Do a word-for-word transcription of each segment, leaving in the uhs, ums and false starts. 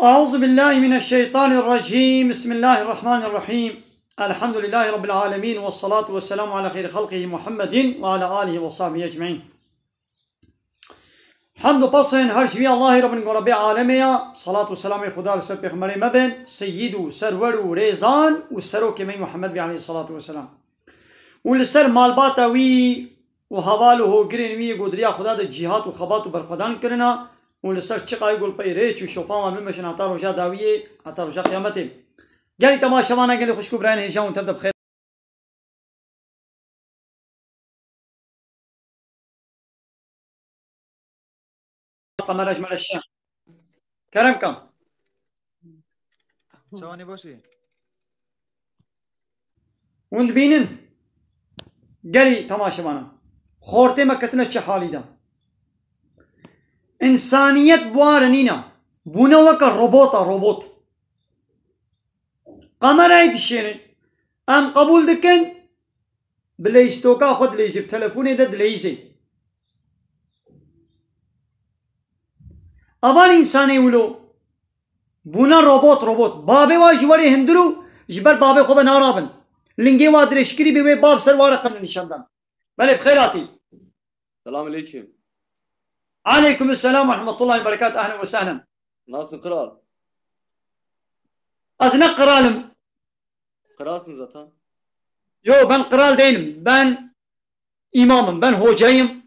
أعوذ بالله من الشيطان الرجيم. بسم الله الرحمن الرحيم. الحمد لله رب العالمين، والصلاة والسلام على خير خلقه محمد وعلى آله وصحبه أجمعين. Hemd û pesên her ji vî Allahê re bin ku Rebbê alemê ya. Salat û selamê Xuda li ser pêxemberê me bin, seyyid û serwer û rêzan û serokê me Muhammed bî aleyhissalatu vesselam. Û li ser malbata wî û heval û hogirên wî yê ku di riya Xuda de cîhat û xebat û berxwedan kirina û li ser çiqayî ku li pey rêç û şopa wan bimeşin heta roja dawiyê, heta roja qiyametê. Gelî temaşevana, gelî xwişk û birayên hêja hûn tev de bi xêr. Kamera ji me re şiya. Kerem kam. Çawanî baş e? Hûn dibînin? Gelî temaşevana. Xortê me ketine çi halî de? Însaniyet bi wan re nîne. Bûne weke robota, robot. Kamerayê dişênin. Em qebûl dikin. Bi leystoka xwe dileyzê, bi telefonê de dileyzê. Avan însanê wilo bûne robot, robot. Bavê wa jî werê hundir û ji ber bavê xwe ve narabin. Lingê wa dirêjkirî bê, wê bav ser wa re qebûl nîşan dan. Belê, bi xêr hatî. Selam aleyküm. Aleyküm selam ve rahmetullahi ve berekat. Ehlen ve sehlen. Nasılsın kral? Ez ne kralim. Kralsın zaten. Yo, ben kral değilim. Ben imamım, ben hocayım.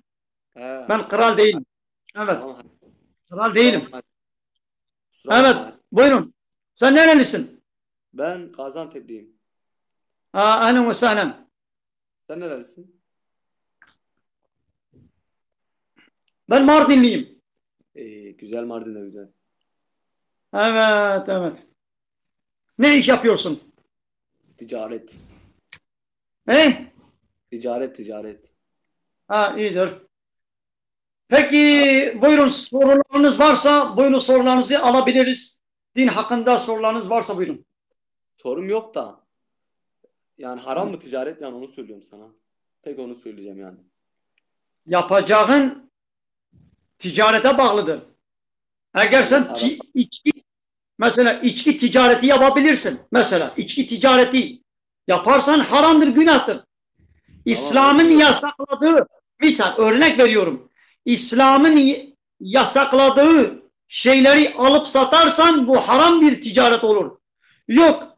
He. Ben kral değilim. Evet. Tamam. Kral değilim. Kusura bakma. Kusura Evet, bakma. Buyurun. Sen nerelisin? Ben Gaziantep'liyim. Aa, ehlen ve sehlen. Sen nerelisin? Ben Mardinliyim. Ee, güzel, Mardin de güzel. Evet, evet. Ne iş yapıyorsun? Ticaret. He? Ticaret, ticaret. Ha, iyidir. Peki, buyurun, sorularınız varsa, buyurun, sorularınızı alabiliriz. Din hakkında sorularınız varsa buyurun. Sorum yok da. Yani haram mı ticaret, yani onu söylüyorum sana. Tek onu söyleyeceğim yani. Yapacağın ticarete bağlıdır. Eğer sen ti- içki, mesela içki ticareti yapabilirsin. Mesela içki ticareti yaparsan haramdır, günahtır. İslam'ın yasakladığı, misal, örnek veriyorum. İslam'ın y- yasakladığı şeyleri alıp satarsan bu haram bir ticaret olur. Yok.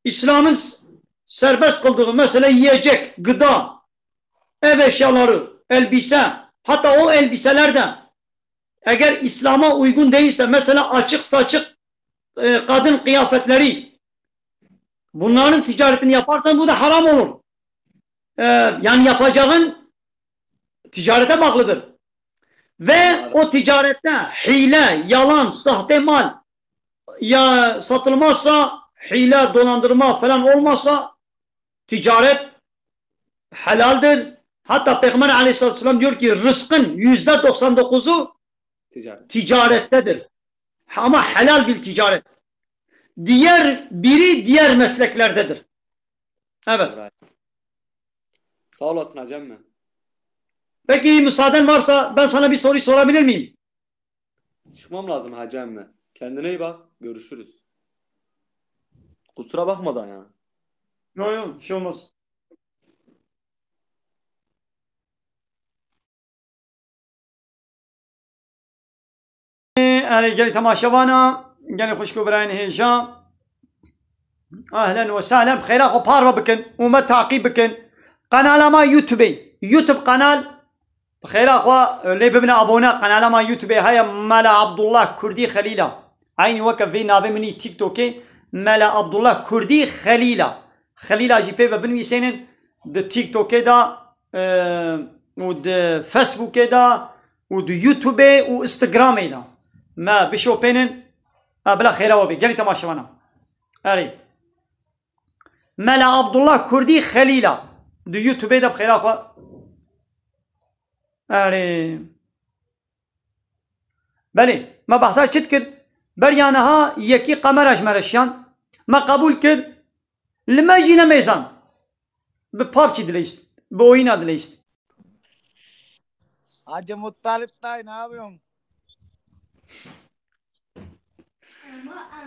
İslam'ın s- serbest kıldığı mesela yiyecek, gıda, ev eşyaları, elbise, hatta o elbiseler de eğer İslam'a uygun değilse, mesela açık saçık e, kadın kıyafetleri, bunların ticaretini yaparsan bu da haram olur. E, yani yapacağın ticarete bağlıdır. Ve o ticarette hile, yalan, sahte mal ya satılmazsa, hile, dolandırma falan olmazsa ticaret helaldir. Hatta Peygamber aleyhissalatü vesselam diyor ki rızkın yüzde doksan dokuzu Ticaret. ticarettedir. Ama helal bir ticaret. Diğer biri diğer mesleklerdedir. Evet. Right. Sağ olasın hacı emmi. Peki müsaaden varsa ben sana bir soru sorabilir miyim? Çıkmam lazım hacı emmi. Kendine iyi bak. Görüşürüz. Kusura bakma da yani. Yok yok, bir şey olmaz. Erê gelî temaşevana, gelî xwişk û birayên hêja. Ehlen ve sehlen, bi xêra xwe parve bikin û me taqîb bikin. Qenala me YouTube, YouTube qenal, bi xêra xwe lê bibine abone. Qenala me YouTube heye, Mela Abdullah Kurdî Xelîla. Eynî weke vê navê min î TikTokê, Mela Abdullah Kurdî Xelîla. Xelîla jî pê ve binivîsênin di TikTokê de, e, û di Facebookê de û di YouTubeê û Instagramê de. Me bişopênin, e, bila xêra we bê. Gelî temaşevana. Erê. Mela Abdullah Kurdî Xelîla. Di YouTubeê de bi xêra xwe. Erê. Belê, me behsa çi dikir? Beriya niha yekî qemera ji me re şiyan. Me qebûl kir. Li me jî nemêzan. Bi PUBG dileyist. Bi oyuna dileyist. Hacı Muttalip dayı, ne yapıyorsun?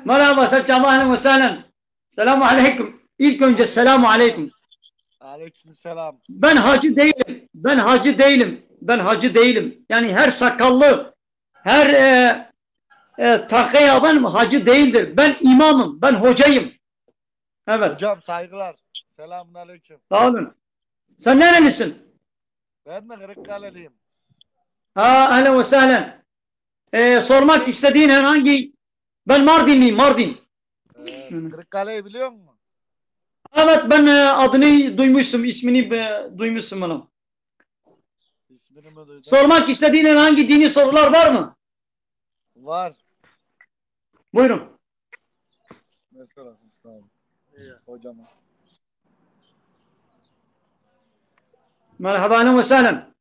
Merhaba, ser çava, ehlen ve sehlen. Selamu aleyküm. İlk önce selamu aleyküm. Aleyküm selam. Ben hacı değilim. Ben hacı değilim. Ben hacı değilim. Yani her sakallı, her e, e, takıya ben hacı değildir. Ben imamım. Ben hocayım. Evet. Hocam saygılar. Selamun aleyküm. Sağ olun. Sen nerelisin? Ben mi Kırıkkaleliyim? Ha, ehlen ve sehlen. Ee, sormak istediğin herhangi... Ben Mardinliyim, Mardin. Ee, Kırıkkale'yi biliyor musun? Evet, ben e, adını duymuştum, ismini e, duymuştum onun. İsmini mi duydun? Sormak istediğin herhangi dini sorular var mı? Var. Buyurun. Mesela Mustafa. Hocama. Merhaba, ehlen ve sehlen.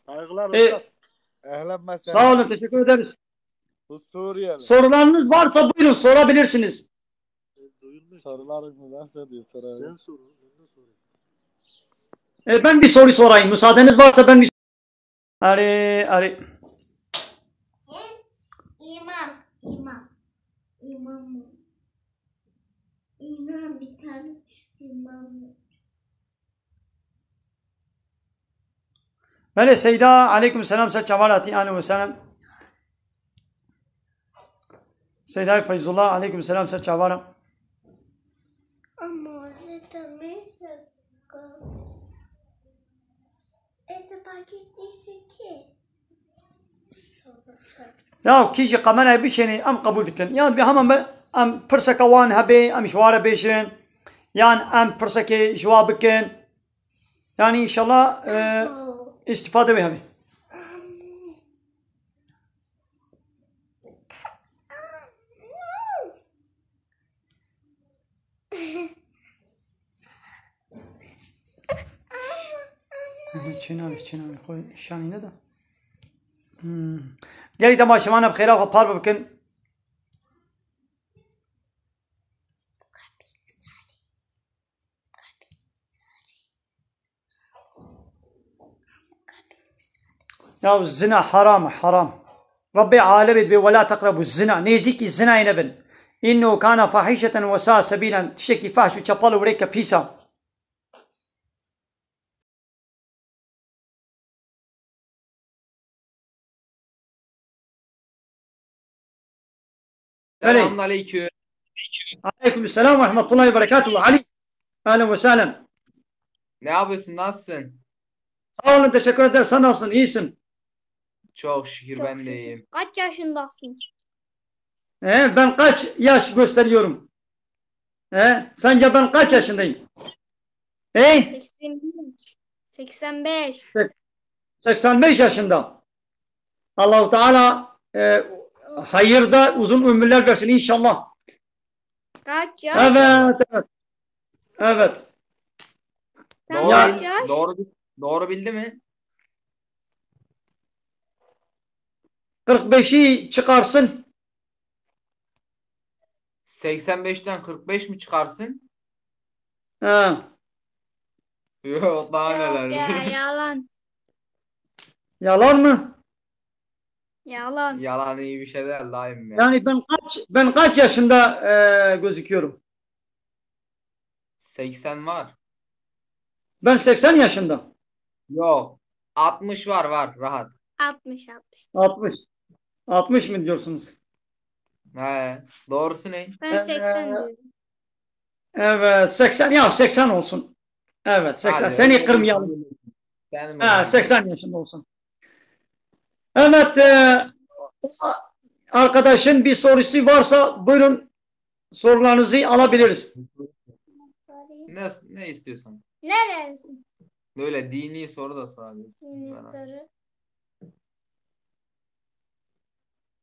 Saygılar E, hocam. Ehlen ve Sağ sehlen. Olun, teşekkür ederiz. Bu Suriyeli. Sorularınız varsa buyurun, sorabilirsiniz. Duyulmuyor. Sorularını nasıl diyor sorayım? Sen sor. Sen de sor. E, ben bir soru sorayım. Müsaadeniz varsa ben bir... Are, are. İmam, imam. İmam mı? İmam bir tane imam mı? Belê, Seyda, aleyküm selam, ser çavar hatî, ehlen ve sehlen. Seyda Feyzullah, aleyküm selam, ser çavar. Ama você também se... Esse paquete disse que... Ya kî jî kamerayê bişênê, em qebûl dikin. Yan bi hemen be, em pirseke wan hebe, em ji wan re bêjin. Yan em pirsekê ji wan bikin. Yani inşallah e, îstîfade wê hebe. Çênavê, çênavê xwe şanîne de. Hmm. Gelî temaşevana bi xêra xwe parve bikin. Ya zina haram e, haram. Rabbê alemê dibê, "Ve la teqrebû zina." Nêzîkî zinayê nebin. "Înnehu kâne fahîşeten ve sâ sebîlen." Tiştekî fahş û çepal û wêreke pîs e. Belê. Selamun aleyküm. Aleyküm selam ve rahmetullahi ve berekatuhu. Ali. Ehlen ve sehlen. Ne yapıyorsun? Nasılsın? Sağ olun, teşekkür ederim. Sen nasılsın? İyisin? Çok şükür Çok ben de şükür. iyiyim. Kaç yaşındasın? He, ben kaç yaş gösteriyorum? He, sence ben kaç yaşındayım? He? seksen beş. seksen beş. seksen beş yaşında. Allahu Teala e, hayırda uzun ömürler versin inşallah. Kaç yaş? Evet, evet. Evet. Sen Doğru, kaç bil- yaş? doğru, doğru bildi mi? kırk beşi çıkarsın. seksen beşten kırk beş mi çıkarsın? Ha. Yok, daha Yok neler. Ya, yalan. Yalan mı? Yalan. Yalan iyi bir şey değil dayım ya. Yani ben kaç ben kaç yaşında e, gözüküyorum? seksen var. Ben seksen yaşında. Yok. altmış var, var rahat. altmış altmış. altmış. altmış mı diyorsunuz? He. Doğrusu ne? Ben seksen diyorum. Evet, seksen, ya seksen olsun. Evet, seksen. Hadi, Seni öyle kırmayalım. olsun. Sen mi Ha, yani? seksen yaşında olsun. Evet, e, arkadaşın bir sorusu varsa buyurun, sorularınızı alabiliriz. Ne, ne istiyorsan. Nerelisin? Böyle dini soru da sorabilirsin. Yeni Bana. Soru.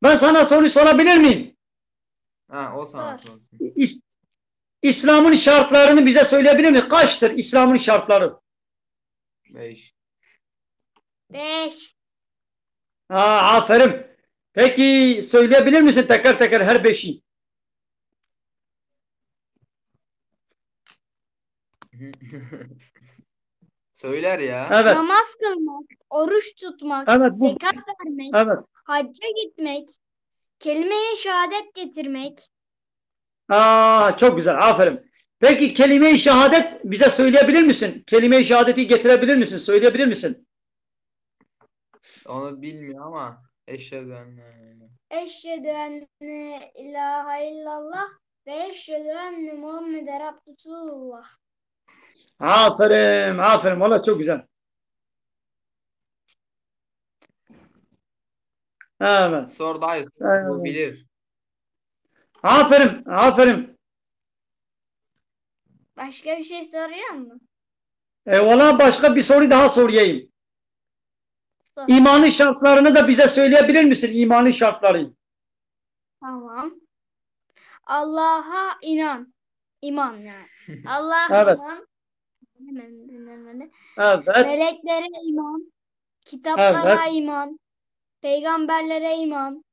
Ben sana soru sorabilir miyim? Ha, o sana Sor. sorsun. İ- İslam'ın şartlarını bize söyleyebilir misin? Kaçtır İslam'ın şartları? Beş. Beş. Ha, aferin. Peki söyleyebilir misin teker teker her beşi? Söyler ya. Evet. Namaz kılmak, oruç tutmak, Evet, bu- zekat vermek, Evet. hacca gitmek, Kelime-i şehadet getirmek. Aa, çok güzel, aferin. Peki kelime-i şehadet bize söyleyebilir misin? Kelime-i şehadeti getirebilir misin? Söyleyebilir misin? Onu bilmiyor ama eşhedü en la ilahe illallah. Eşhedü enne ilahe illallah ve eşhedü enne Muhammeden Resulullah. Aferin, aferin. Valla çok güzel. Evet. Sor dayı, Evet. Bu bilir. Aferin, aferin. Başka bir şey soruyor mu? E, valla başka bir soru daha sorayım. Sor. İmanın şartlarını da bize söyleyebilir misin? İmanın şartları. Tamam. Allah'a inan. İman yani. Allah'a Evet. inan. Hemen, hemen, hemen. Evet. Meleklere iman. Kitaplara Evet. iman. Peygamberlere iman.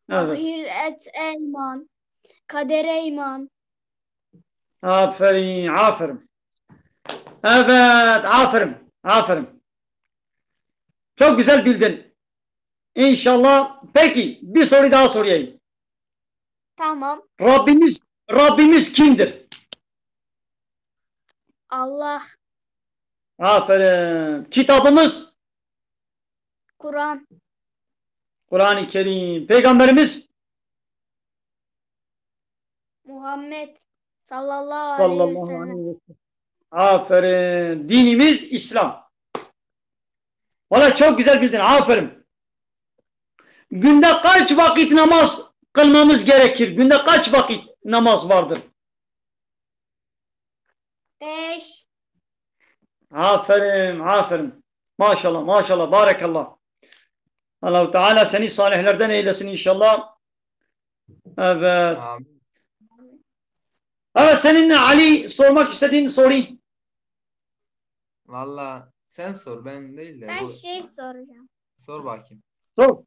Evet. Ahirete iman. Kadere iman. Aferin, aferin. Evet, aferin, aferin. Çok güzel bildin. İnşallah. Peki, bir soru daha sorayım. Tamam. Rabbimiz, Rabbimiz kimdir? Allah. Aferin. Kitabımız Kur'an. Kur'an-ı Kerim. Peygamberimiz Muhammed sallallahu, sallallahu aleyhi ve sellem. Aleyhi ve sellem. Aferin. Dinimiz İslam. Valla çok güzel bildin. Aferin. Günde kaç vakit namaz kılmamız gerekir? Günde kaç vakit namaz vardır? Beş. Aferin, aferin. Maşallah, maşallah, barekallah. Allahu Teala seni salihlerden eylesin inşallah. Evet. Amin. Evet, senin Ali sormak istediğin soru. Valla sen sor, ben değil de. Ben bu- şey soracağım. Sor bakayım. Sor.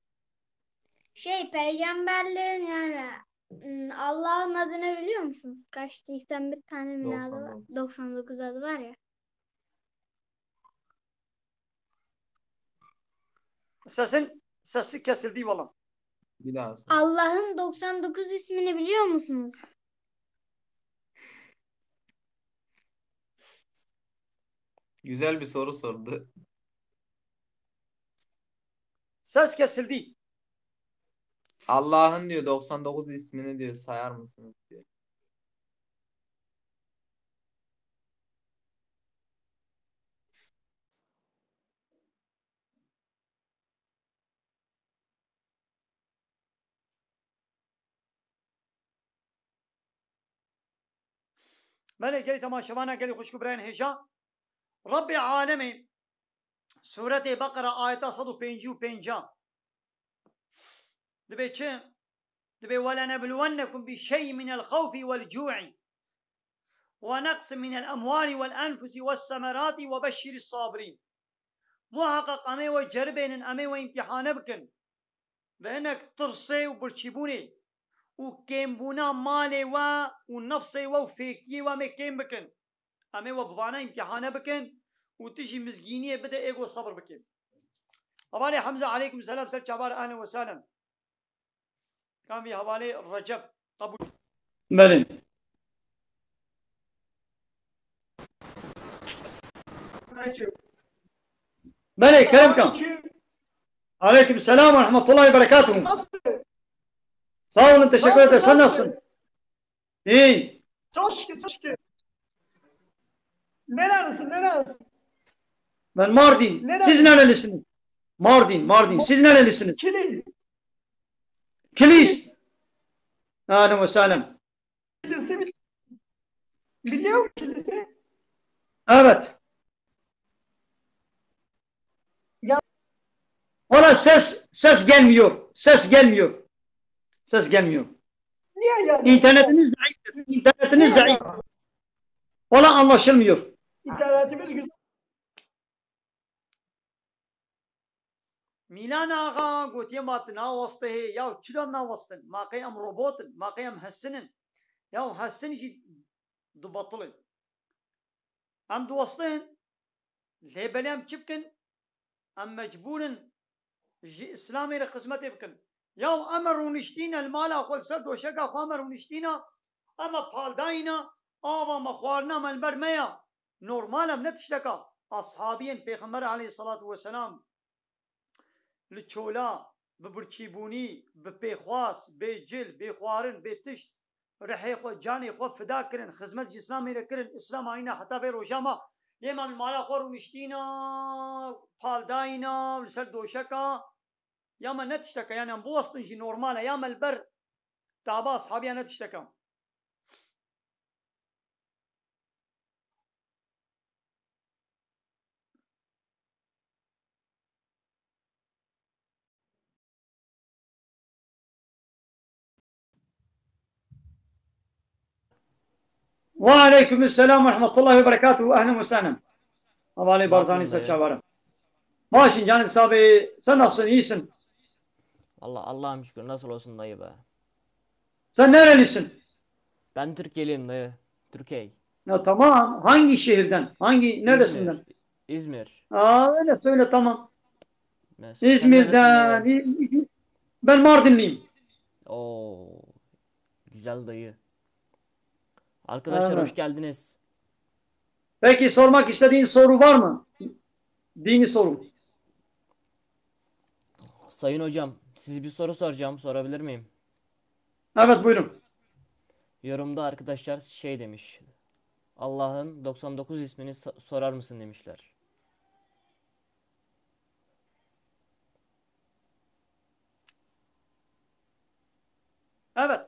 Şey, peygamberlerin yani, ım, Allah'ın adını biliyor musunuz? Kaç, seksen bir tane mi ne adı var? Doksan dokuz. Doksan dokuz adı var ya. Sesin, sesi kesildi valla. Bir daha sor. Allah'ın doksan dokuz ismini biliyor musunuz? Güzel bir soru sordu. Ses kesildi. Allah'ın diyor doksan dokuz ismini diyor sayar mısınız diyor. Belê gelî temaşevana, gelî xwişk û birayên hêja. Rebbê Alemê Sûretê Beqera ayeta sed û pêncî û pênc a dibê çi? Dibê, "Welenebluwennekum bi şey'in minel xewfi wel cu'i ve neqsin minel emwali wel enfusi wes semerati ve beşşiris sabirîn." Muheqeq em ê we ceribênin, em ê we îmtîhane bikin. Bi hinek tirsê û birçîbûnê û kêmbûna malê we û nefsê we û fêkiyê we em ê kêm bikin. Em ê we bi vana îmtîhane bikin û tu jî mizgîniyê bide ê ku sebir bike. Hevalê Hemze, aleykum selam, ser çavar, ehlen we sehlen. Kam vî hevalê Recep, qebûl. Belê. Belê, kerem kan. Aleyküm selam ve rahmetullahi ve berekatuhu. Sağ olun, teşekkür ederim. Sen nasılsın? İyi. Çok şükür, çok şükür. Nerelisin, nerelisin? Ben Mardin. Nerelisin? Siz nerelisiniz? Mardin, Mardin. Siz nerelisiniz? Kilis. Kilis. Ahlen ve sahlen. Kilis'i bi-, biliyor musun Kilis'i? Evet. Ya. Valla ses, ses gelmiyor. Ses gelmiyor. Ses gelmiyor. Niye yani? İnternetiniz zayıftır. İnternetiniz zayıf. Valla anlaşılmıyor. İnternetimiz güzel. Mîlan axa gotiye, ma tu naweste hê. Yaw çira nawestin? Ma qey em robot in? Ma qey em hesin in? Yaw hesin jî dibetilin. Em diwestin, lê belê em çi bikin? Em mecbûr in ji Îslamê re xizmetê bikin. Ya em rûniştîne li mala xwe, li ser doşeka xwe em rûniştîne, em paldayîne, ava me xwarina me li ber me ya. Normal e, ne tişteka. Ashabiyên Pêxember aleyhisselatu vesselam li çola, bi birçîbûnî, bi pêxwas, bê cil, bê xwarin, bê tişt, rihê xwe, canê xwe fida kirin, xizmet ji Îslamê re kirin, Îslam anîne heta vê roja me. Lê me li mala xwe rûniştîne, paldayîne, li ser doşeka, ya me ne tişteke, yani em biwestin jî normal e, ya me li ber taba ashabiya ne tişteke. Ve aleyküm selam ve rahmetullahi ve berekatuhu. Ehlen ve sehlen. Hevalê Barzanî, ser çavar e. Baş in, canım sabi, sen nasılsın, iyisin? Valla Allah'ım şükür, nasıl olsun dayı be. Sen nerelisin? Ben Türkiye'liyim dayı. Türkiye. Ya tamam. Hangi şehirden? Hangi, neresinden? İzmir. Aa, öyle söyle, tamam. Mesut, sen İzmir'den. Neresin dayı? İ-, İ-, ben Mardinliyim. Oo, güzel dayı. Arkadaşlar, evet, hoş geldiniz. Peki, sormak istediğin soru var mı? Dini soru. Sayın hocam, size bir soru soracağım, sorabilir miyim? Evet, buyurun. Yorumda arkadaşlar şey demiş. Allah'ın doksan dokuz ismini so-, sorar mısın demişler. Evet.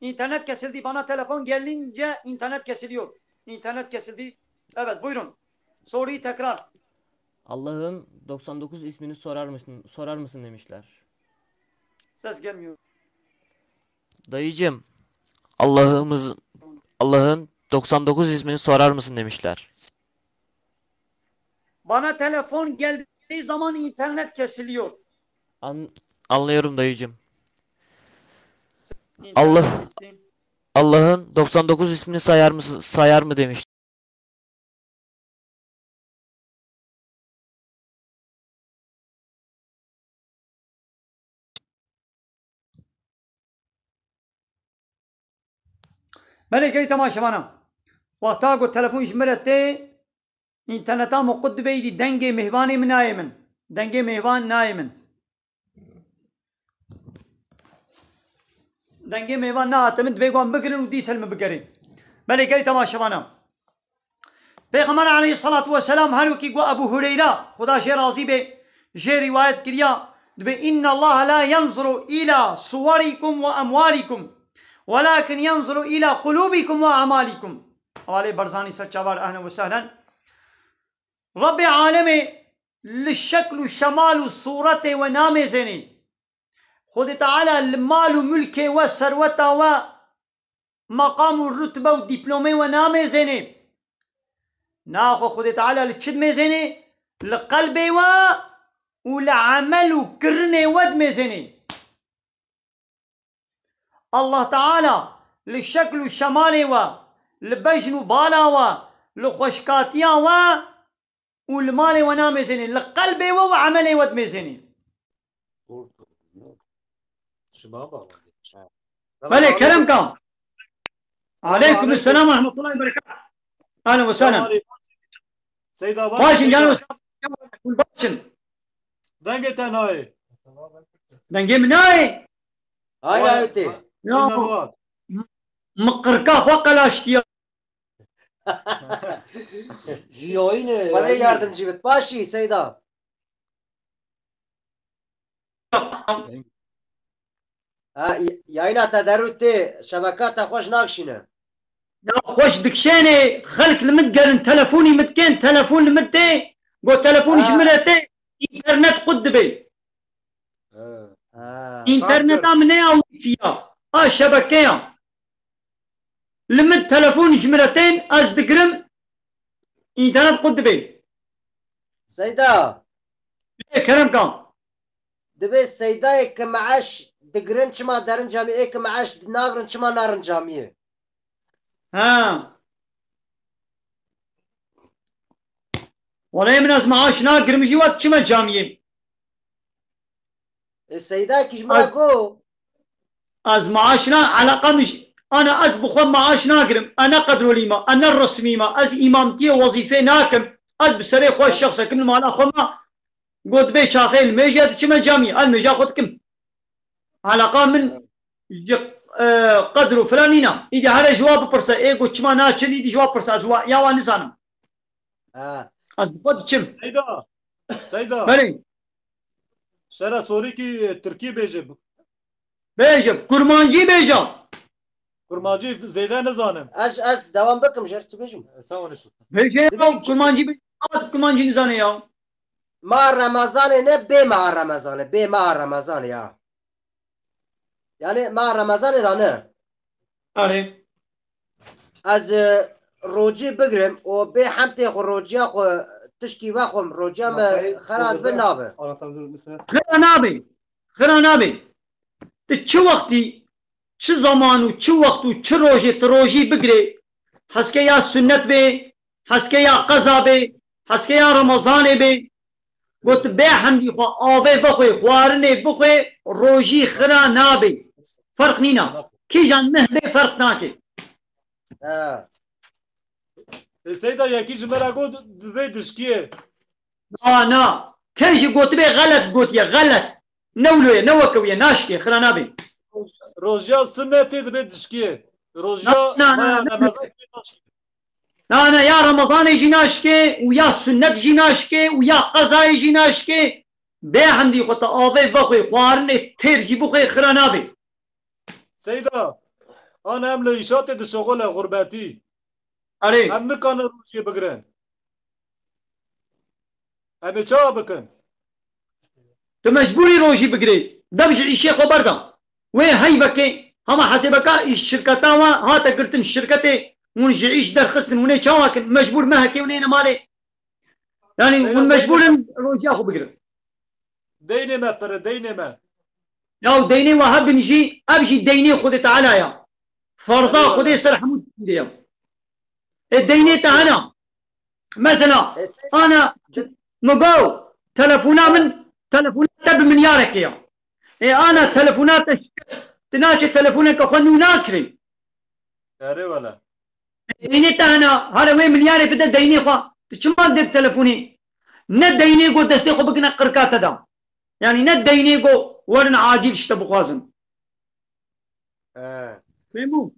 İnternet kesildi. Bana telefon gelince internet kesiliyor. İnternet kesildi. Evet, buyurun. Soruyu tekrar. Allah'ın doksan dokuz ismini sorar mısın, sorar mısın demişler. Ses gelmiyor. Dayıcım, Allah'ımız, Allah'ın doksan dokuz ismini sorar mısın demişler. Bana telefon geldiği zaman internet kesiliyor. An-, anlıyorum dayıcım. İnternet Allah, gitti. Allah'ın doksan dokuz ismini sayar mısın, sayar mı demiş. Belê, gelî temaşevana. Wexta ku telefon ji min re tê, înterneta min qut dibe, îdî dengê mêvanê min nayê min. Dengê mêvan nayê min. Dengê mêvan nehate min, dibê wan bigirin û dîsa li min bigerê. Belê, gelî temaşevana. Pêxember aleyhissalatu vesselam her wekî ku Ebu Hureyra, Xuda jê razî be, jê rîwayet kiriya, dibê, "Inna Allah la yanzuru ila suwarikum ve emwalikum, welakin yanzuru ila qulubikum ve amalikum." Hevalê Barzanî, ser çavar, ehlen ve sehlen. Rabbê alemê li şekl û şemal û sûretê we namêzênê. Xwedê Teala li mal û mulkê we, serweta we, meqam û rutbe û dîplomê we namêzênê. Naxwe Xwedê Teala li çi dimêzênê? Li qelbê we û li emel û kirinê we dimêzênê. Allah Teala li şekl û şemalê we, li bejn û bala we, li xweşkatiya we û li malê we namêzênê, li qelbê we û emelê we dimêzênê. Belê, kerem ka. Aleyküm selam ve rahmetullahi ve berekatuh. Ahlen ve sehlen. Seyda, baş in, canım. Baş in. Dengê te nayê. Dengê min nayê? Ay, ay, te. Ya, m-, min qirka xwe qelaştiya. Yayını. Bana yardımcı bit. Başî, Seyda. Ha, y-, yayına te derû tê, şebeka te xweş nakşîne. Ya xweş dikşênê, xelk li min digerin, telefonî min dikên, telefon li min tê, got telefon ji min re tê, internet qut dibê. Ha. Ha. Interneta min ne ya wifi ya, a şebeke ya. Li min telefon ji min re tên, ez digirim, înternet qut dibê. Seyda. Lê kerem ka. Dibê Seydayê ki meeş digirin çima derin camî, ê ki meeş nagirin çima narin camiyê? Ha. Wele min ez meeş nagirim jî wet çime camiyê. E, Seyda kî ji min re got. Ez maaş na, eleqa min ji, ana ez bi xwe maaş nagirim. Ez ne qedrolî me, ez ne resmî me, ez îmamtiyê wezîfê nakim. Ez bi serê xwe şexsekim li mala xwe me. Got bê çaxê li mêje diçime camî, ez mêja xwe dikim. Eleqa min ji, e, qedr û filan nîna. Îdî here ji wa bipirse, ê got çima naçin, îdî ji wa bipirse, ez wa, ya wan nizanim. Ha. Ez bi xwe diçim. Seyda. Seyda. Belê. Şere sorîkî Tirkî bêje. Bêje, kurmancî bêje. Kurmancî zêde nizanim. Ez, ez dewam bikim, jer tu bêjim. Sağ olasın. Bêje ya, kurmancî bêje. Kurmancî nizane ya. Ma Remezanê ne, bê ma Remezanê, bê ma Remezanê ya. Yani ma Remezanê da ne. Arê. Ez, e, rocî bigrim û bê hemtê xwe rociya xwe tişkî vexwim, rociya me xera dibe nabe. Xera nabe. Xera nabe. Tu çi wextî, çi zaman û çi wext û çi rojê tu rojî bigirê, hezke ya sunnet bê, hezke ya qeza bê, hezke ya Remezanê bê, got bê hemdî xwe avê vexwê, xwarinê bixwê, rojî xira nabê. Ferq nîna. Kîjan meh bê ferq nake. Ha. E, Seyda yekî ji me re got divê dişkiyê. Na, na. Kê jî gotibê xelet gotiye, xelet. Ne wilo ye, ne weke wî ye, naşkê, xira nabê. Rojiya sinnetê dibê dişkiyê. Rojiya na, na, maya na, Remezan dibê naşkê. Na, na, ya Remezanê jî naşkê û ya sunnet jî naşkê û ya qezayê jî naşkê. Bê hemdî xwe te avê vexwê, xwarinê têr jî bixwê, xira nabê. Seyda, ana em li îşatê dişixule xurbetî. Erê. Em nikane rojiyê bigirin. Em ê çawa bikin? Tu mecbûrî rojî bigirê. Dev ji îşê xwe berda. Wê heyvekê, hema hesêbeka îş şirketa wan hate girtin, şirketê hûn ji îş derxistin, hûn ê çawa kin? Mecbûr mehekê hûn êne malê. Yani hûn mecbûr in rojiya xwe bigirin. Deynê me pir e, deynê me. Ya deynê we hebin jî, ev jî deynê Xwedê Teala ya. Ferza Xwedê ser hemû tiştî de ya. E, deynê te hene. Mesela, ana, mi go, telefona min, telefona te bi milyarekê ya. E, ana, telefona te şikest, tu naçe telefoneke xwe nû nakirî. Erê wele. Deynê te hene, hala wê milyarê bide deynê xwe. Tu çima dê bi telefonê? Ne deynê go destê xwe bikine qirka te de. Yani ne deynê go werin acil ji te bixwazin. He. Fehmû?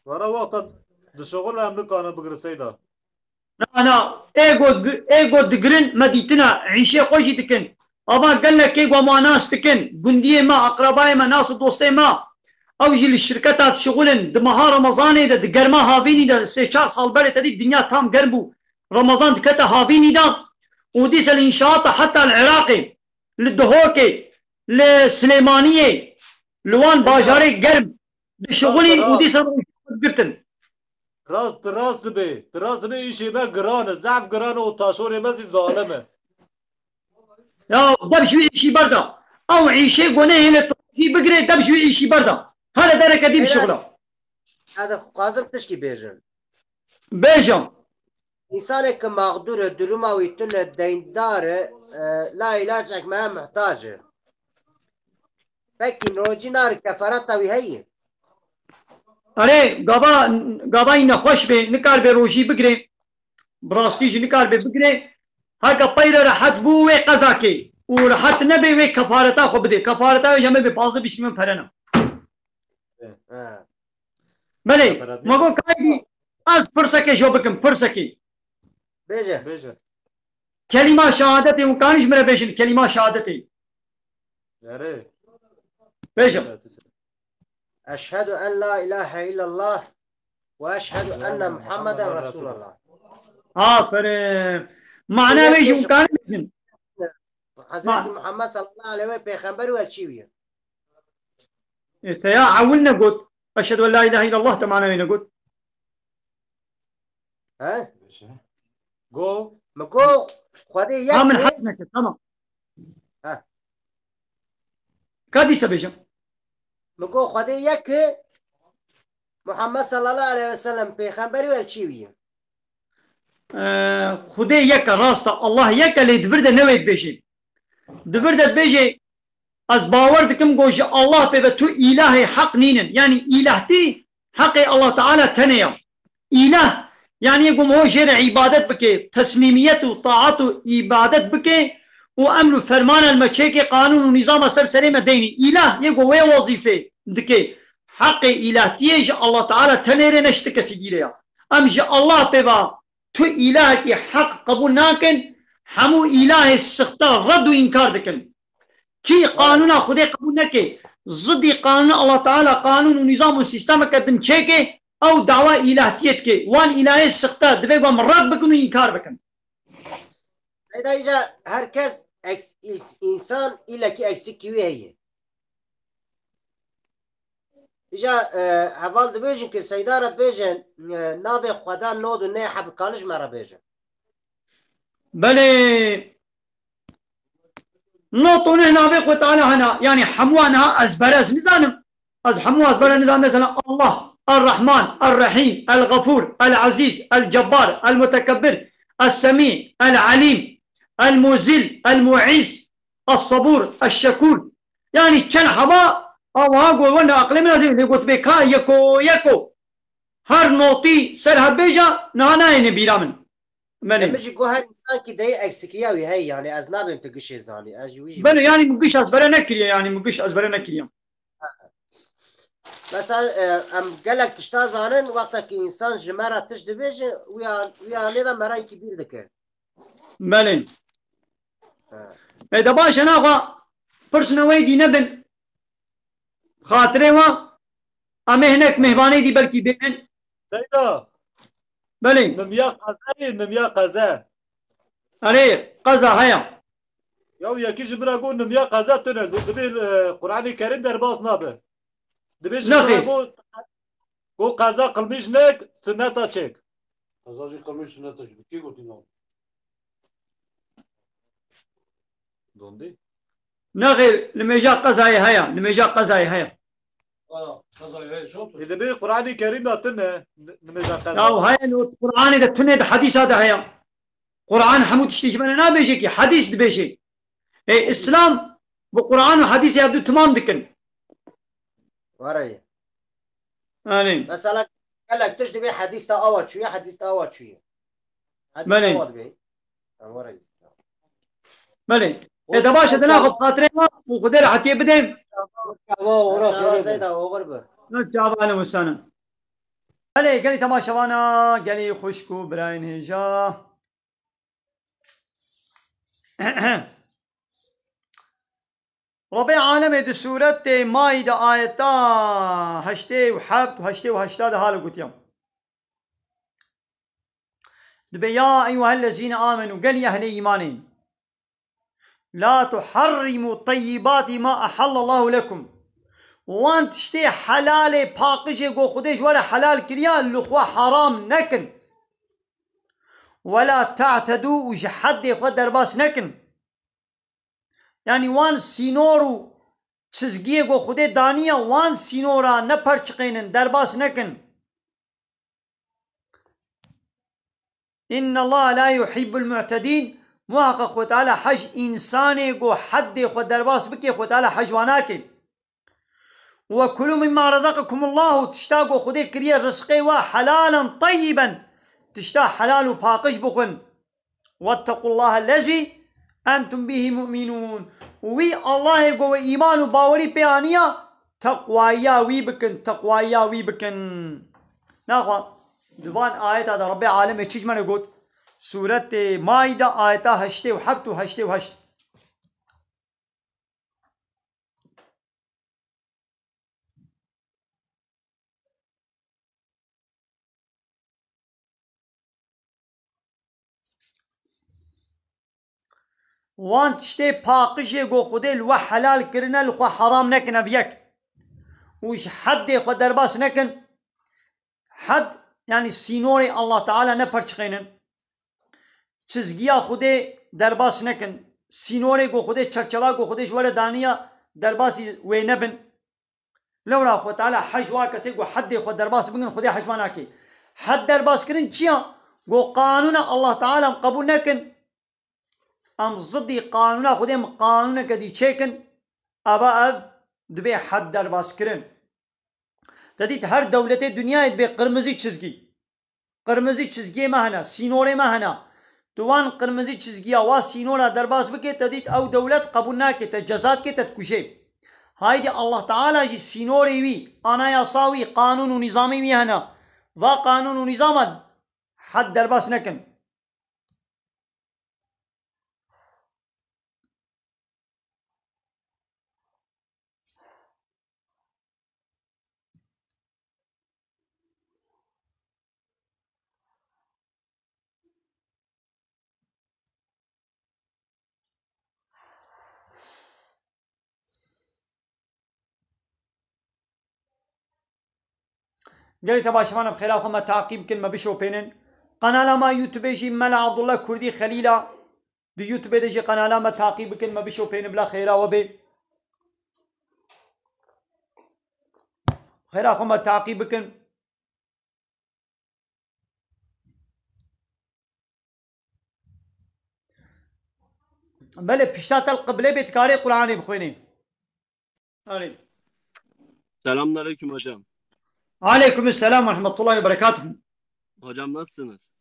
Were wexta dişixule em nikane bigire Seyda. Na, na, ê go, ê go digirin, me dîtina, îşê xwe jî dikin. Ava gelekê go ma nas dikin, gundiyê me, akrabayê me, nas û dostê me, ew jî li şirketa dişixulin, di meha Remezanê de, di germa havînî de, sê çar sal berê te dî dinya tam germ bû. Remezan dikete havînî de û dîsa li înşaata heta li Iraqê, li Duhokê, li Silêmaniyê, li wan bajarê germ dişixulîn û dîsa rojî girtin. Rast, tu rast dibê. Tu rast dibê, îşê me giran e. Zehf giran e û taşorê me zî zalim e. Ya, dev ji wî îşî berda. Ew îşê gonehê li topî bigirê, dev ji wî îşî berda. Hele dereke dî bişixula. Ez dixwazim tişkî bêjim. Bêje. Însaneke mexdûr e, duruma wî tune, deyndar e, e, la îlacek me muhtac e. Pekî rocî nari kefareta wî heye? Erê, gava, gavayî nexweş bê, nikaribe rojî bigire. Bi rastî jî nikaribe bigire. Heke peyre rehet bû wê qeza kê. Û rehet nebe wê kefareta xwe bide. Kefareta wê jeme bê pazdeh bîst milyon pere ne. He. Belê, ma go kaybî, ez pirsekê ji we bikim, pirsekê. Bêje. Bêje. Kelîma şehadetê, hûn karin ji min re bêjin, kelîma şehadetê. Erê. Bêje. Eşhedü en la ilahe illallah ve eşhedü enne Muhammeden Resulallah. Aferin. Mana wê jî hûn karin bêjin. Hezretî Muhammed sallallahu aleyhi ve pêxember û elçî wî ye. E, te ya ewil negot. Eşhedü en la ilahe illallah te mana wê negot. He? Go. Mi go Xwedê yek e. Ha, min hez neke, tamam. He. Ka dîse bêjim. Mi go Xwedê yek e. Muhammed sallallahu aleyhi ve sellem pêxember û elçî wî ye. Ee, Xwedê yek e, rast e. Allah yek e, lê di vir de newê dibêjin. Di vir de dibêje, ez bawer dikim ku ji Allah pê ve tu îlahê heq nînin. Yanî îlahtî heqê Allah Teala tenê ya. Îlah, yanî yê ku miho jê re îbadet bike, teslîmiyet û taat û îbadet bike û emr û fermana li me çêke, qanûn û nîzama ser serê me deynî. Îlah yê ku wê wezîfê dike. Heqê îlahtiyê ji Allah Teala tenê re, ne ji ti kesî dî re ya. Em ji Allah pê ve tu îlahekî heq qebûl nakin, hemû îlahê sixte red û înkar dikin. Kî qanûna Xwedê qebûl neke, zidî qanûna Allah Teala, qanûn û nîzam û sîstemeke din çêke, ew dawa îlahtiyê dike. Wan îlahê sixte divê ku em red bikin û înkar bikin. Seyda, îca her kes eks-, îns-, însan îlekî eksikî wî heye. Îca, e, heval dibêjin ku Seyda re bêjin, e, navê Xweda nod û neh heb kaliş me re bêjin. Belê. Nod û neh navê Xwedê Teala hene. Yanî hemû niha ezbere ez nizanim. Ez hemû ezbere nizanim. Mesela Allah, Er-Rahman, Er-Rahîm, El-Xefûr, El-Ezîz, El-Cebbar, El-Mutekebbir, Es-Semî, El-Elîm, El-Muzil, El-Muîz, Es-Sabûr, Es-Şekûr. Yanî çend heba awa go wenda aqilê min ez ê lê gotibê ka yeko yeko. Her notî ser hev bêja niha nayêne bîra min. Belê. Min jî got her însan kî deyê eksikiya wî heye, yanî ez nabêm tu gişê zanî. Ez ji wî jî Belê, yanî min giş ezbere nekiriye, yanî min giş ezbere nekiriye. Mesela, e, em gelek tişta zanin, wextekî însan ji me re tişt dibêje, wî an-, wî anê de me re yekî bîr dike. Belê. He. E de baş e, naxwe pirsine wey dî nebin. Xatirê wa em ê hinek mêhvanê dî belkî bênin. Seyda. Belê. Nimya qezeyê, nimya qeze. Erê, qeza heye. Ya yekî ji min re got nimya qeze tune. Got dibê, e, Qur'anê Kerîm derbas nabe. Dibê ji min re Nexêr. got, got qeza qilmîş nek, sinneta çêk. Qeza jî qilmîş sinneta çêk. Kê gotî na? Dondê. Nexêr, nimêja qezayê heye, nimêja qezayê heye. Ê, dibê Qur'anê Kerîm de tune, n-, nimêja qeza. Ya heye, li Qur'anê de tune, di hedîsa de heye. Qur'an hemû tiştê ji me re nabêje kî, hedîs dibêje. Ê, Îslam bi Qur'an û hedîsê hevdu timam dikin. Were ye. Anî. Mesela, gelek tişt dibê hedîs de awa çûye, hedîs de awa çûye. Hedîs Belê. awa dibê. Ha, were ye. Belê. Ê, de baş e, dina xwe bi xatirê me û Xwedê rehetiyê bidê. Çava, ora, Çava, Xwedê Seyda, oxir be. Ne çava ne wisa ne. Belê, gelî temaşevana, gelî xwişk û birayên hêja. Rebê alemê di sûretê Maîde ayeta heştê û heft û heştê û heşta de hale gotiya. Dibe, "Ya eyyuhellezîne amenû", gelî ehlê îmanê. "La tuharrimu teyyibati ma ahallallahu lekum." Wan tiştê helalê paqijê ku Xwedê ji we re helal kiriya, li xwe haram nekin. "Wela ta'tedû", û ji heddê xwe derbas nekin. Yanî wan sînor û çizgiyê ku Xwedê daniye, wan sînora neperçiqênin, derbas nekin. "Innallaha la yuhibbul mu'tedîn." Muheqeq Xwedê Teala hej însanê ku heddê xwe derbas bike, Xwedê Teala hej wan nake. "Ve kulû mimma razaqakumullahu", tişta ku Xwedê kiriye rizqê we, "helalen teyyiben", tişta helal û paqij bixwin. "Vettequllaha lezî entum bihî mu'minûn." Û wî Allahê ku we îman û bawerî pê aniya, teqwayiya wî bikin, teqwayiya wî bikin. Naxwe di van ayeta de Rebbê alemê çi ji me re got? Sûretê Maîde ayeta heştê û heft û heştê û heşt. Wan tiştê paqijê ku Xwedê li we helal kirine, li xwe heram nekin, ev yek. Û ji heddê xwe derbas nekin. Hed, yanî sînorê Allah Teala neperçiqênin. Çizgiya Xwedê derbas nekin. Sînorê ku Xwedê, çerçeva ku Xwedê ji we re daniya, derbasî wê nebin. Lewra Xwedê Teala hej wa kesê ku heddê xwe derbas bikin, Xwedê hej wa nake. Hed derbaskirin çi ya? Ku qanûna Allah Teala em qebûl nekin. em zidî qanûna Xwedê, em qanûneke dî çêkin, eva ev dibê hed derbas kirin. Te dît her dewletê dinyayê dibê qirmizî çizgî. Qirmizî çizgiyê me hene, sînorê me hene. Tu wan qirmizî çizgiya wa sînora derbas bike, te dît ew dewlet qebûl nake, te ceza dike, te dikuje. Haydî Allah Teala jî sînorê wî, anayasa wî, qanûn û nîzamê wî hene. Va qanûn û nîzama hed derbas nekin. Gelî te baş, şivanim, xêra xwe me taqî bikin, me bişopênin. Qenala me YouTube jî Mela Abdullah Kurdî Xelîla. Di YouTube de jî qenala me taqî bikin, me bişopênin, bila xêra we bê. Xêra xwe me taqî bikin. Belê, pişta te li qiblê bê, dikarê Qur'anê bixwênê. Arê. Selamünaleyküm hocam. Aleyküm selam ve rahmetullahi ve berekatuhu. Hocam nasılsınız?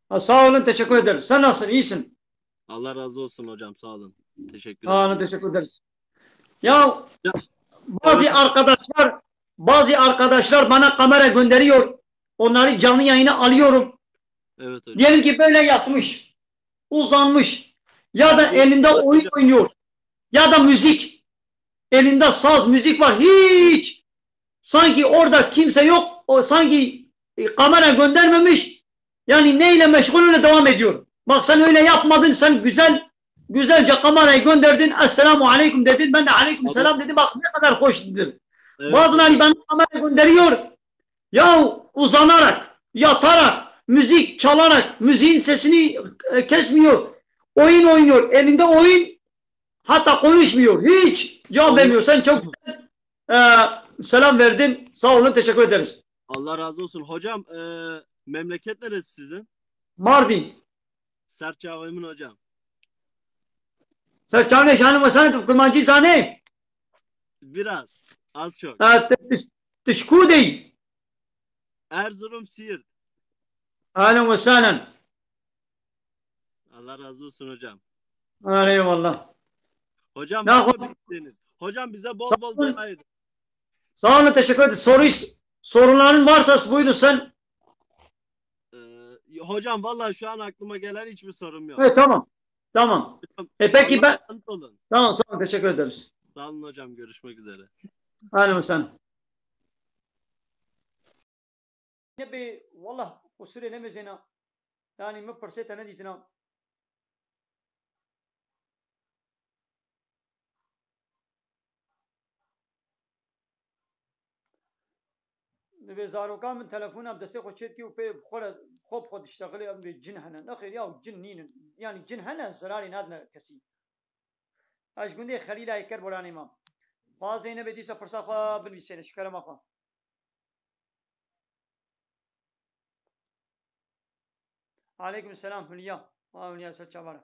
Ha, sağ olun, teşekkür ederim. Sen nasılsın? İyisin? Allah razı olsun hocam, sağ olun. Teşekkür ederim. Sağ olun, teşekkür ederiz. Ya, ya bazı arkadaşlar, bazı arkadaşlar bana kamera gönderiyor. Onları canlı yayına alıyorum. Evet hocam. Diyelim ki böyle yatmış, uzanmış ya da elinde oyun oynuyor ya da müzik. Elinde saz, müzik var. Hiç sanki orada kimse yok. O sanki, e, kamera göndermemiş. Yani neyle meşgul öyle devam ediyor. Bak sen öyle yapmadın. Sen güzel, güzelce kamerayı gönderdin. Esselamu aleyküm dedin. Ben de aleyküm selam dedim. Bak ne kadar hoş dedim. Evet. Bazıları bana kamera gönderiyor. Ya uzanarak, yatarak, müzik çalarak, müziğin sesini, e, kesmiyor. Oyun oynuyor. Elinde oyun, hatta konuşmuyor. Hiç cevap vermiyor. Sen çok güzel, e, selam verdin. Sağ olun, teşekkür ederiz. Allah razı olsun. Hocam, e, memleket neresi sizin? Mardin. Serçe Ağaoymun hocam. Serçe Ağaoymun, şanım ve sen, Kurmancî zanî? Biraz, az çok. Ha, te-, te-, tu ji ku de yî? Erzurum, Siirt. Ahlen ve sahlen. Allah razı olsun hocam. Eyvallah. Hocam, var mı bir isteğiniz? Hocam, bize bol bol dua edin. Sağ olun, teşekkür ederim. Soru, soruların varsa buyurun sen. Ee, hocam, vallahi şu an aklıma gelen hiçbir sorum yok. Evet, tamam. Tamam. Hocam, e, peki Allah'a emanet olun. Tamam, tamam, teşekkür ederiz. Sağ olun hocam, görüşmek üzere. Ahlen ve sahlen. Nebê, wallah, qusûrê nemêzêna. Yanî min pirsê te nedîtina. Divê zarokan min telefona bi destê xwe çêdikî û pê xwe re, xwe bi xwe diştexilê, em divê cin hene. Nexêr ya, cin nînin. Yanî cin hene, zirarê nadine kesî. Ez ji gundê Xelîlayê Kerbolanê mam. Xwazê nebê dîsa pirsa xwe binivîsêne, ji kerema xwe. Aleyküm selam Hülya. Aa, Hülya ser çavara.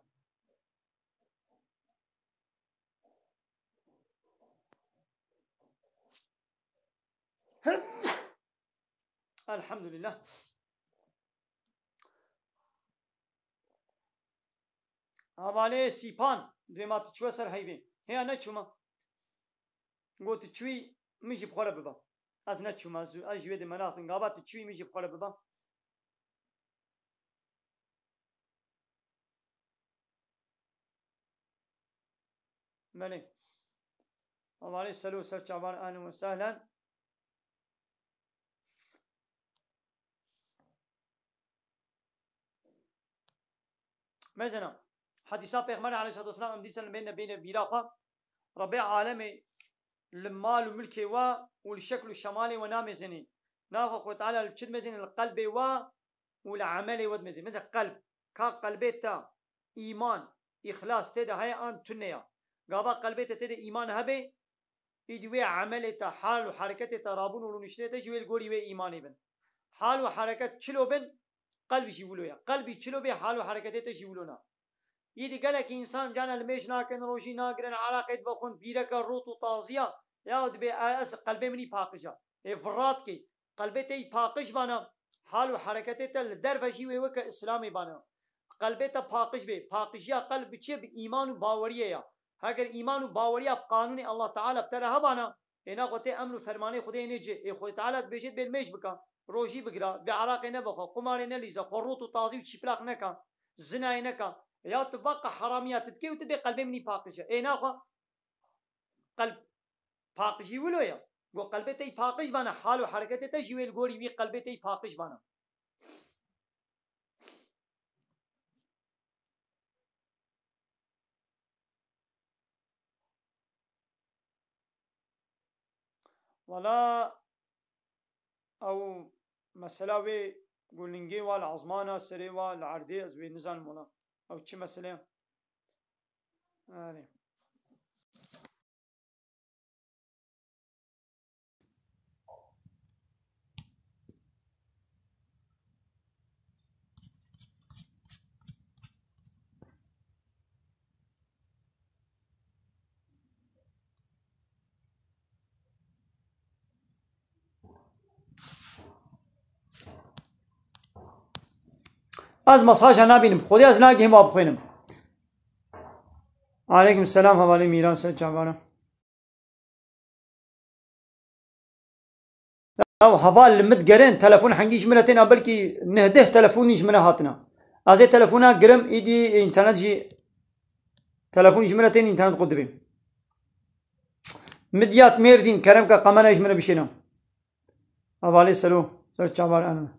Elhamdülillah. Hevalê Sîpan, divê ma tu çûwe ser heyvê. Heya neçûma. Got tu çûyî, min jî bi xwe re biba. Ez neçûma, ez, ez ji wê dê meraxim. Gava tu çûyî, min jî bi xwe re biba. Belê. Hevalê Selo ser çavan, ehlen ve sehlen. Mesela, hedîsa Pêxember aleyhissalatu vesselam em dîsa li bêne bêne bîra xwe. Rebê alemê li mal û milkê we û li şekl û şemalê we namêzenê. Naxwe Xwe Teala li çi dimêzenê? Li qelbê we û li emelê we dimêzê. Mesela qelb, ka qelbê te îman, îxlas tê de heye an tune ya. Gava qelbê te tê de îman hebe, îdî wê emelê te, hal û hereketê te, rabûn û rûniştinê te jî wê li gorî wê îmanê bin. Hal û hereket çilo bin, qelb jî wilo ya. Qelbî çilo bê, hal û hereketê te jî wilo na. Îdî gelekî însan cane li mêj nakin, rojî nagirin, ereqê dibixwin, pîreke rût û taziya, ya dibê, e, ez qelbê min î paqij e. Ê virrat kê. Qelbê te yî paqij bana, hal û hereketê te li derve jî wê weke Îslamê bana. Qelbê te paqij bê. Paqijiya qelb bi çi? Bi îman û baweriyê ya. Heger îman û baweriya bi qanûnê Allah Teala bi te re hebana, ê naxwe tê emr û fermanê Xwedê nê ci. Ê Xwedê Teala dibêje dibê li mêj bika, rojî bigira, bi ereqê nebixwe, qumarê nelîze, xwe rût û tazî û çîplaq neka, zinayê neka. Ya tu vaqa heramiya tu dikê û tu dibê qelbê min î paqij e. Ê naxwe qelb paqijî wilo ye. Go qelbê te yî paqij bana, hal û hereketê te jî wê li gorî wî qelbê te yî paqij bana. Wala ew mesela wê ku lingê wa li ezmana, serê wa li erdê, ez wê nizanim wala. Ew çi mesele ye? Erê. Ez mesaja nabînim. Xwedê ez nagihim wa bixwînim. Aleykum selam, hevalê Mîran, ser çavana. Ya heval, li min digerin, telefon hengî ji min re têna, belkî neh deh telefonî ji min re hatina. Ez ê telefona girim, îdî înternet jî, telefon ji min re tên, înternet qut dibê. Midyat Mêrdîn, kerem ke kamera ji min re bişêne. Hevalê Selo, ser çavar anime.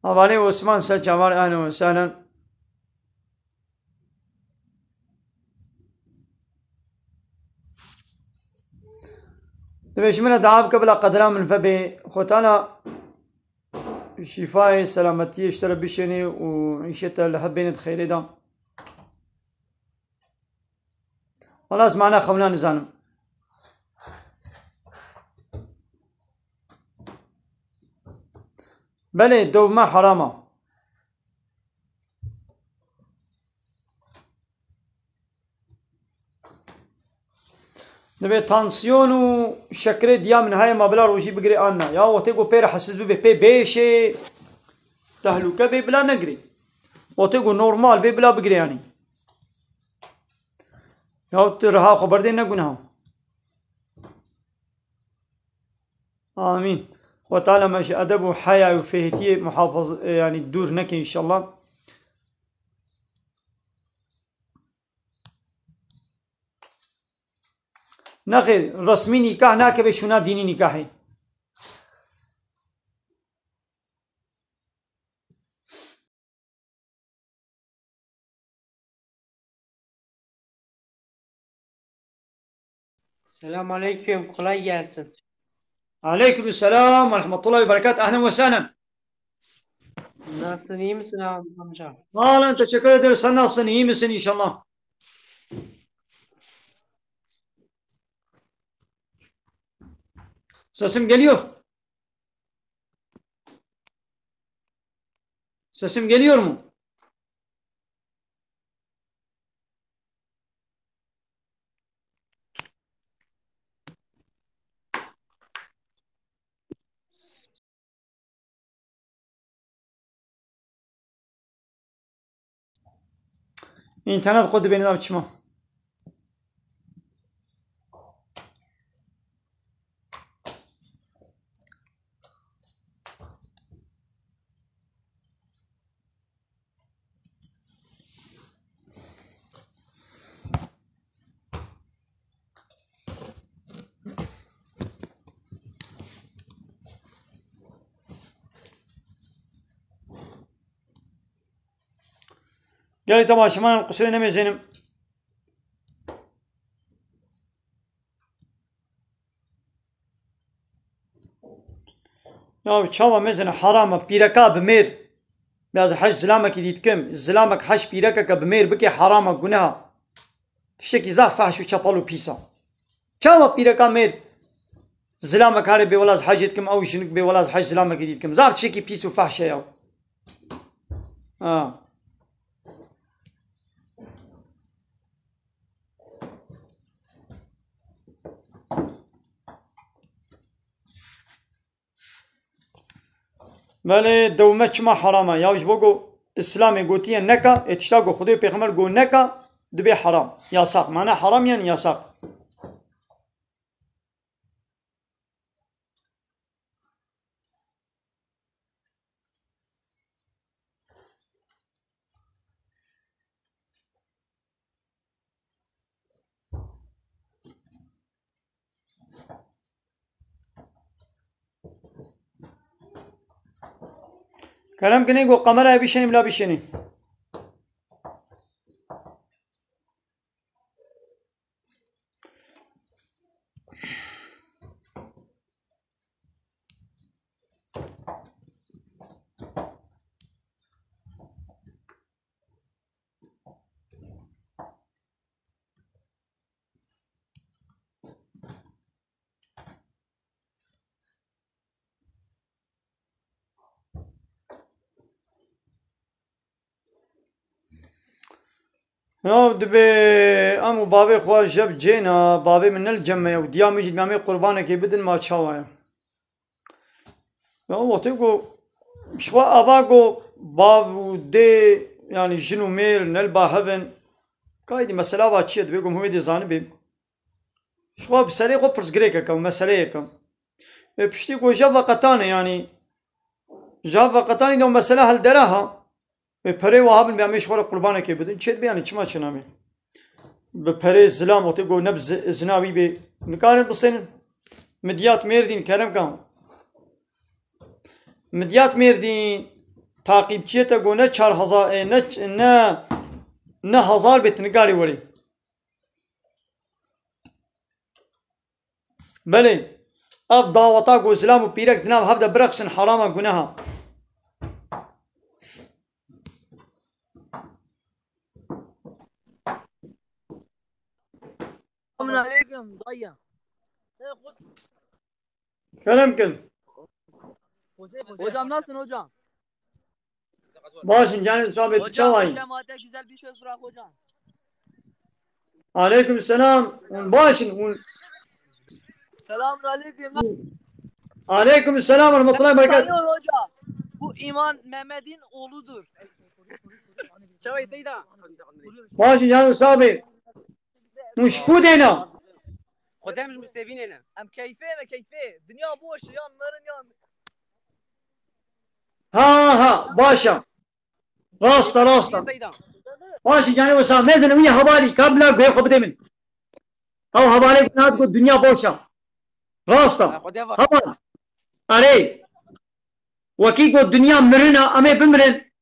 Hevalê Osman, ser çavar, ehlen we sehlen. Divê ji min re dua bike, bila qedra min vebe. Xwetala şîfayê, selametiyê ji te re bişênê û îşê te li hev bêne di xeyrê de. Wala ez mana xewna nizanim. Belê, dewma herama. Divê tansiyon û şekerê diya min heye, ma bila rojî bigirê an na. Ya wextê ku pê re hesiz bibe, pê bêşê, tehlûke bê, bila negirê. Wextê ku normal bê, bila bigirê yanî. Ya tu riha xwe berdê ne guneha. Amîn. Xwe Teala me ji edeb û heya û fêhetiyê muhafaz, e, yanî dûr neke înşallah. Nexêr, resmî nîkah nake bê şûna dînî nîkahê. Selam aleyküm, kolay gelsin. Aleyküm selam ve rahmetullahi ve berekat. Ehlen ve sehlen. Nasılsın, iyi misin abi, amca? Sağ olun, teşekkür ederiz. Sen nasılsın, iyi misin inşallah? Sesim geliyor. Sesim geliyor mu? Înternet xwe dibêne nav çima. Gelê temaşevanan, qusûrê nemêzênim. Ya çawa mezin e, heram e, pîreka bi mêr. Bê ez hej zilamekî dî dikim. Zilamek hej pîrekeke bi mêr bike herama guneha. Tiştekî zaf fehş û çepel û pîs e. Çawa pîreka mêr zilamek hale bê wela ez hecê dikim, ew jinik bê wela ez hej zilamekî dî dikim. Zaf tiştekî pîs û fehş e ya. Ha. Belê dewme çima heram e? Ya ji bo ku Îslamê gotiye neka, ê tişta ku Xwedê û Pêxember got neka, dibê heram. Yasak. Mane heram yani yasak. Kerem kinê ku kamerayê bişênî bila bişênî. Ya dibê em û bavê xwe jeb cêna, bavê min ne li cem me ye û diya min jî dibê em ê qurbanekê bidin, ma çawa ye? Ya wextê ku ji xwe ava ku bav û dê, yani jin û mêr ne li ba hev in, kaydî mesela va çi ye, dibê ku hûn wê dê zanibê. Ji xwe bi serê xwe pirsgirêkeke û meseleyeke. Ê piştî ku ji veqetanê, yanî ji veqetanê de mesela hildera ha, ê perê wa habin bê em ê ji xwe re qurbanekê bidin, çê dibe, yanî çima çênabê? Bi perê zilam wextê ku ne bi zi-, zina wî bê, nikarin bistênin. Midyat Mêrdîn, kerem kan. Midyat Mêrdîn, taqîbçiyê te ku ne çar hezar, ê, ne ç-, ne, ne hezar bê, tu nikarî werî. Belê, ev daweta ku zilam û pîrek di nav hev de birexsin herama guneha. Selamun aleyküm dayı. Kerem kin. Hocam nasılsın hocam? Başın canın sabit. Hocam, çavayın. Hocam, hadi güzel bir söz bırak hocam. Aleyküm selam. Başın. Selamun aleyküm. Aleyküm selam ve rahmetullahi ve berekatuhu. Sayın hocam, bu İmam Mehmet'in oğludur. Çavay Seyda. Başın canın sabit. Hûn ji ku dêne? Xwedê em ji Musevînê ne. Em keyfê ne, keyfê. Dinya boş e, yan mirin yan. Ha, ha, baş e. Rast e, rast e. Seyda. Baş e, canê wisa mezin wî hevalî, ka bila guhê xwe bide min. Ew hevalê ku hat ku dinya boş e. Rast e. Ha, Xwedê va. Heval. Erê. Wekî ku dinya mirin e, em ê bimirin.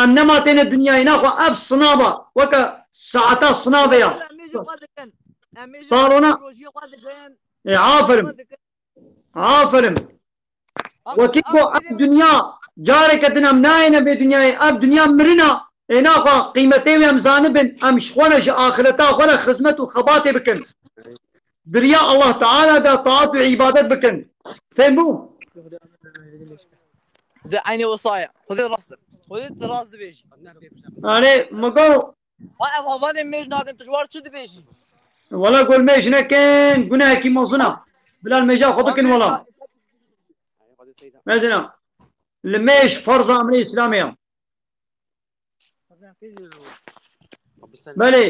Em nema têne dinyayê, naxwe ev sinav e, weke saeta sinavê ya. Em ê ji xwe dikin. Em ê ji Salona. Rojiyê xwe dikin. Ê, aferin. Xwe dikin. Aferin. Wekî ku ev dinya, careke din em nayêne vê dinyayê, ev dinya mirin e, ê, naxwe qîmetê wê em zanibin, em ji xwe re, ji axireta xwe re xizmet û xebatê bikin. Di riya Allah Teala de taat û îbadet bikin. Fêm bû? Di eynê wisa ye. Xwedê rast e. Xwedê tu rast dibêjî. Erê, min got. Wa ev hevalên mêj nakin, tu ji war çi dibêjî? Wela gol mêj nekin, gunehekî mezin e. Bila li mêja xwe bikin wela. Mezin e. Li mêj ferza emrê Îslamê ye. Belê,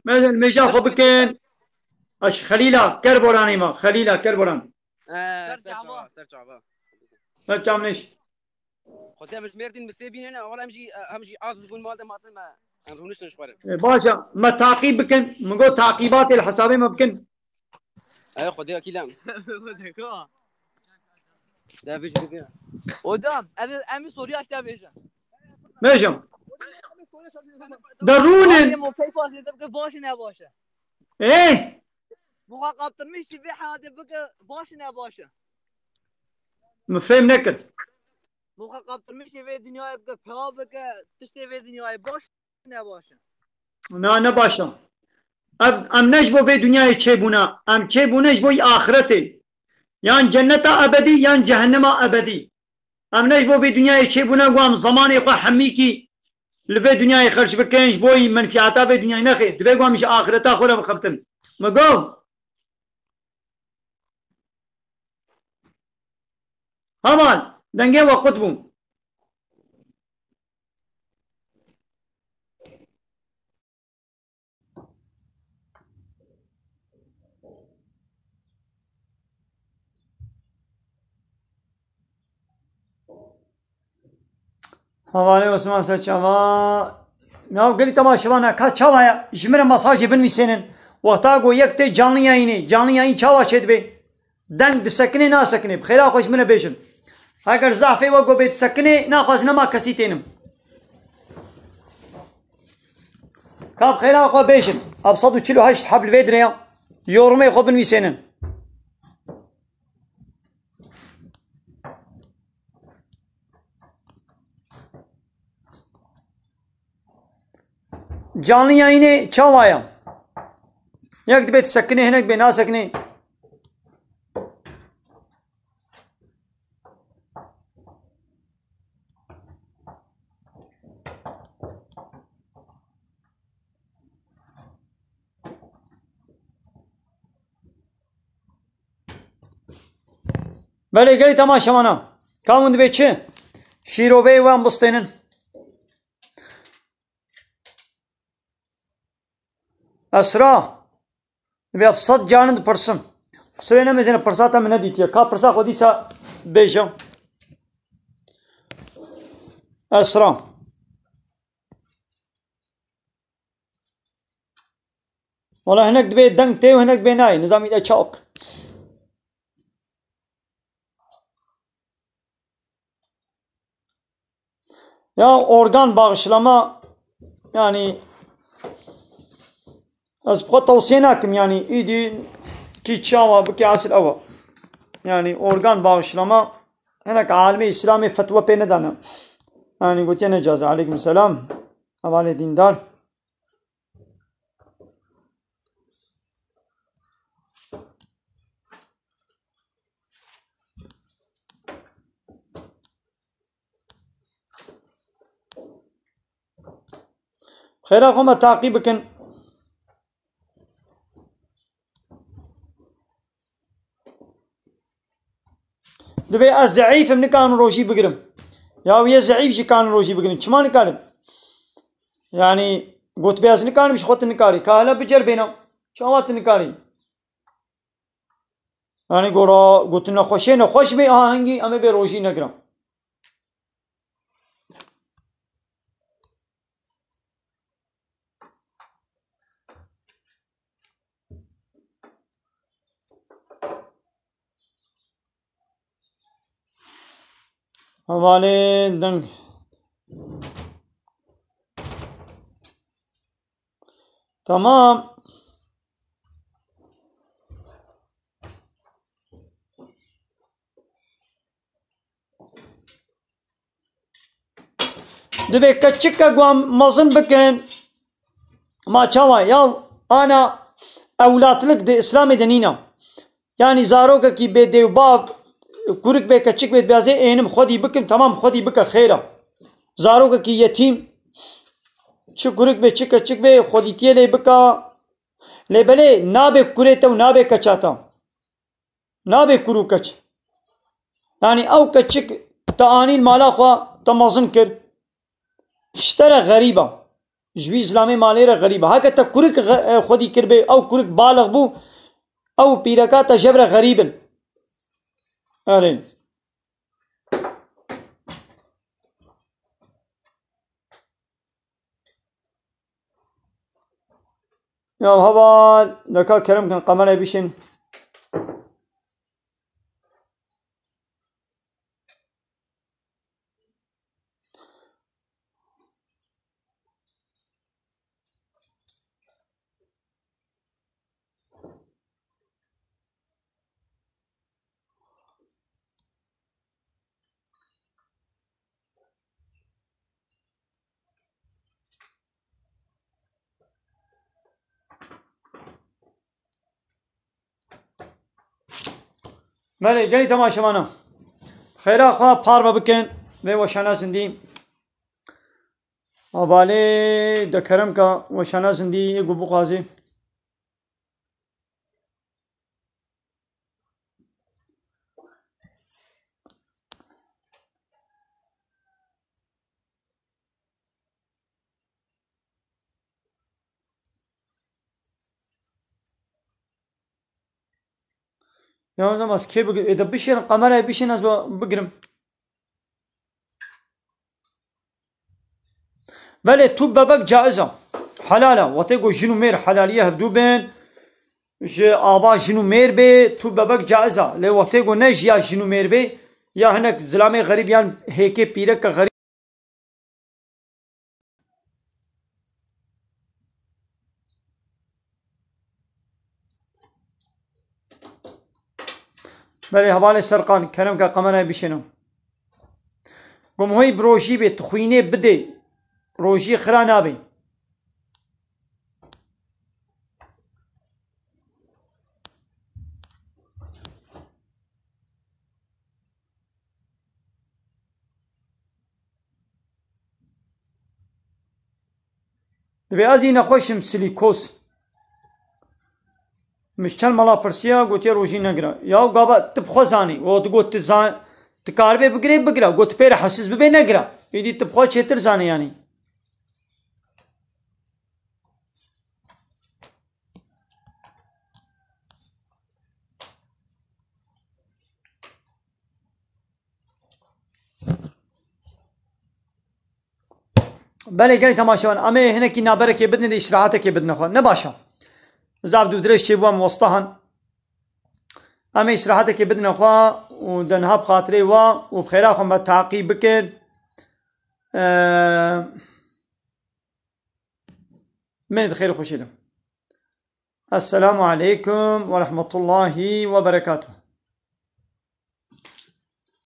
mezin mêja xwe bikin. Eş Xelîla Kerboranê me, Xelîla Kerboran. He, ser çava, ser çava. Ser çavnêş. Xwedê em ji Mêrdîn bi sê bînê ne, wala em jî, em jî aciz bûn mal de matin me. Em rûniştin ji xwe re. E, baş e, me taqîb bikin. Min got taqîbatê li hesabê me bikin. Ey Xwedê wekîl em. De vêj bibê. Hocam, em, em bir soruyu aç de vêjin. Vêjim. De rûnin. Hocam, o keyfa zêde bike baş e, ne baş e? Ê? Bu kadar kaptırmış ki bir hadi bike baş e, ne baş e? Min fêm nekir. Moxa kaptirmişê vê dinyayê bike, peva bike, tiştê vê dinyayê baş ne baş e? Na, ne baş e. Ev, em ne ji bo vê dinyayê çêbûne. Em çêbûne ji bo yî axretê. Yan cenneta ebedî, yan cehennema ebedî. Em ne ji bo vê dinyayê çêbûne, ku em zemanê xwe hemîkî li vê dinyayê xerc bikin, ji bo yî menfîata vê dinyayê nexê. Divê ku em ji axireta xwe re bixebtin. Me got. Heval, dengê we qut bû. Hevalê Osman Seçava. Ya gelî temaşevanan, ka çawa ye? Ji min re mesajê binivîsênin. Wexta ku yek tê canlı yayınê, canlı yayın çawa çêdibe? Deng disekinê nasekinê? Bi xêra xwe ji min re bêjin. Eger zafê we ku bê disekinê, naxwazin nema kesî tênim. Ka bi xêra xwe bêjin. Ev sed û çil û heşt heb li vê dirê ya. Yorumê xwe binivîsênin. Canlı yayınê çawa ye? Yek dibê disekinê, hinek bê nasekinê. Belê, gelî temaşevana. Ka hûn dibê çi? Şîroveyê wan bistênin. Esra. Dibê ev sed carin dipirsin. Qusirê nemêzêne pirsa te min nedîtiye. Ka pirsa xwe dîsa bêje. Esra. Wala hinek dibê deng tê û hinek dibê nayê. Nizamî de çak. Ya organ bağışlama, yani ez bi xwe tewsiye nakim, yani îdî kî çawa bike esil ew e. Yani organ bağışlama, hinek alimê Îslamê fetwa pê nedane. Yani gotiye ne caiz. Aleykum selam. Hevalê dîndar. Xêra xwe me taqî bikin. Dibê ez zeîf im, nikarim rojî bigirim. Ya wê zeîf jî karin rojî bigirin. Çima nikarin? Yani gotibê ez nikarim, ji xwe tu nikarî. Ka hele biceribêne. Çawa tu nikarî? Yani gora gotin nexweşê nexweş bê, aha hingî em ê bê rojî negirin. Hevalê deng. Tamam. Dibê keçika ku em mezin bikin, ma çawa ya ana ewlatlik di Îslamê de nîne. Yani zarokekî bê dê û bav, kurik bê keçik bê dibêje ênim xwedî bikim, tamam xwedî bike xêr e. Zarokekî yetîm, çi kurik bê çi keçik bê xwedîtiyê lê bike. Lê belê nabê kurê te û nabê keça te. Nabê kur û keç. Yani ew keçik te anî li mala xwe te mezin kir. Ji te re xerîb e. Ji wî zilamê malê re xerîb e. Heke te kurik xe-, e, xwedî kiribê, ew kurik balix bû, ew pîreka te ji hev re xerîb in. Erê. Ya heval, deka kerem kin, qemerê bişên. Belê, gelî temaşevana. Xêra xwe parve bikin vê weşana zindî. Hevalê de kerem ka weşana zindî yê ku bixwazî. Ya hocam, ez kê bigir-, ê de bişên, kamerayê bişên ez bigirim. Belê, tu bebek caiz e. Helal e. Wextê ku jin û mêr helaliye hevdû bên, ji ava jin û mêr bê, tu bebek caiz e. Lê wextê ku ne jiya jin û mêr bê, ya hinek zilamê xerîb yan hêkê pîreke xerîb. Belê, hevalê Serqan, kerem ke kamerayê bişêno. Gom hoy bi rojî bê, tu xwînê bidê, rojî xira nabê. Dibê ez yî nexweşim silîkos. Min ji çend mala pirsiya, gotiye rojî negira. Ya gava tu bi xwe zanî. O digot tu zan-, tu karibê bigirê, bigira. Got tu pê re hesiz bibê, negira. Êdî tu bi xwe çêtir zanî yanî. Belê, gelî temaşevan, em ê hinekî naberekê bidin, dê îstirahetekê bidin xwe. Ne baş e. Zaf dû dirêj çêbû, em westahan. Em ê îstirahetekê bidin xwe û de niha bi xatirê we û bi xêra xwe me taqî bikin. Ee, Min di xêr û xweşî de. Esselamu aleykum ve rahmetullahi ve berekatuhu.